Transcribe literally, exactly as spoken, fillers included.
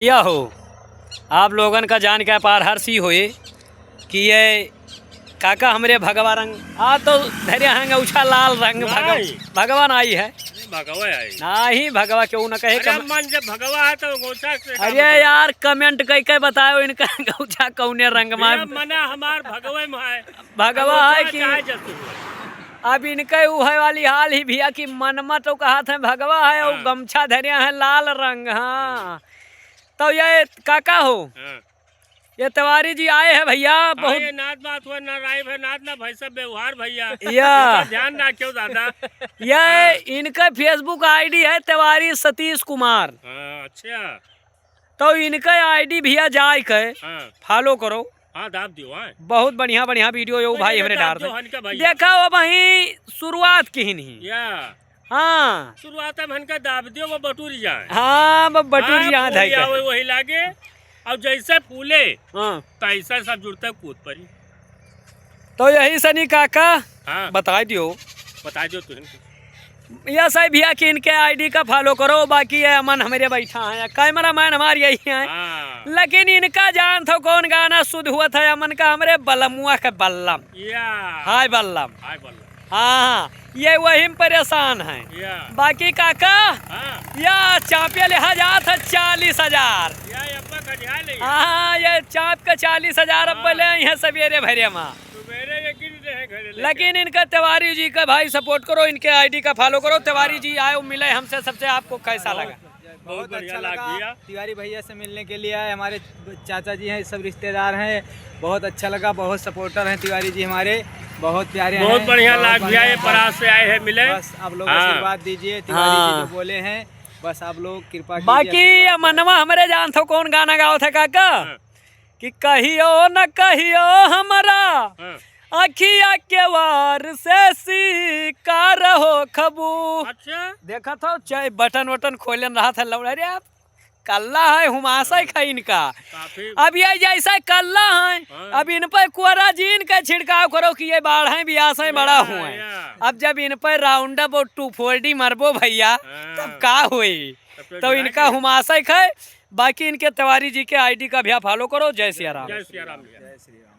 यह हो, आप लोगन का जान के अपार हर्ष ही होए कि ये काका हमरे भगवा रंग, आ तो धरे हैं अंगौछा लाल रंग, भगव-, नहीं। भगवा नाहीं है। भगवा है। नाहीं, भगवा क्यों न कहे अरे कम-, मन जब भगवा है तो अंगौछा से का अरे मतलब? यार, comment कई कई बतायो इनका अंगौछा कौने रंग मा। ये मना हमार भगवे में है। भगवा है अंगौछा कि चाहे जस हुआ। अब इनके उहे वाली हाल ही भैया कि मन मा तो कहत है भगवा है और हाँ। गमछा धरे हैं लाल रंग, हाँ। तो ये काका हो, हाँ। ये तिवारी जी आए हैं भैया, हाँ, बहुत ये नात बात हुआ, ना राय भै नात, ना भाई सब व्यवहार भैया। या। इनका ध्यान रखियो दादा। ये हाँ। इनका Facebook ID है तिवारी सतीश कुमार। हाँ, अच्छा। तो इनका ID भैया जाए के हाँ। Follow करो। हाँ, दाब दियो, हाँ। बहुत बढ़िया बढ़िया video यो अरे भाई ये हमरे दाब डार दियो दे। हन का भैया। देखा हो भाई शुरुआत की ही नहीं। या। हाँ। शुरुआत में हन का दाब दियो, वो बटुरी जाए। हाँ, वो बटुरी हाँ, जाए, पूरी धाई का। आवे वही लागे, और जैसे फूले, हाँ। तैसे सब जुड़ते कूद पड़ी। तो यही सनी काका, हाँ। बताई दियो। बताई दियो तुहन के। या सही भैया कि इनके ID का follow करो, बाकी ये अमन हमरे बैठा है, cameraman हमार यही है। हाँ। लेकिन इनका जानत हो कौन गाना शुद्ध हुआ था अमन का, हमरे बलमुआ के बल्लम। या। हाय बल्लम। हाय बल्लम। हाँ, हाँ, ये वही में परेशान हैं। या। बाकी काका, हाँ। या चापिया लिहा जात है चालीस हजार। या, ये अब्बा खटिया ले। हाँ, हाँ, ये चाप का चालीस हजार अब हाँ। ले आई हैं सवेरे भरे मा। सवेरे ये गिर रहे घरे लेके। लेकिन इनका तिवारी जी का भाई support करो, इनके ID का follow करो। तिवारी हाँ। जी आए, मिले हमसे, सबसे आपको कैसा हाँ। लगा? बहुत बहुत बढ़िया अच्छा लाग लगा भैया। तिवारी भैया से मिलने के लिए आए, हमारे चाचा जी हैं, सब रिश्तेदार हैं। बहुत अच्छा लगा, बहुत supporter हैं तिवारी जी हमारे, बहुत प्यारे बहुत हैं, बढ़िया बहुत लाग भैया, बढ़िया ये हैं। परास से आए हैं मिले। बस आप लोग हाँ। आशीर्वाद दीजिए, तिवारी जी हाँ। जो बोले हैं, बस आप लोग कृपा कीजिए, बाकी आशीर्वाद अमनवा हमरे जानत हो कौन गाना गावत है काका? हाँ। कि कहियो न कहियो हमरा हाँ। अखिया के वार से शिकार हो खबू। अच्छा। देखत हो, चाहे बटन वटन खोलन रहत है लौड़ा रे, आप कल्ला है, हुमाशय हाँ। खाई इनका। काफी। अब ये जैसे कल्ला है, हाँ। अब इन पे कोराजीन का छिड़काव करो कि ये बाढ़ है, बियास है, बड़ा या, हुए। या। अब जब इन पे Roundup और two four D मरबो भैया, हाँ। तब का होई? तब तो तो इनका जाएंगे। हुमाशय खाए, बाकी इनके तिवारी जी के ID का भैया follow करो। जय सिया राम। जय सिया राम भैया। जय श्री राम।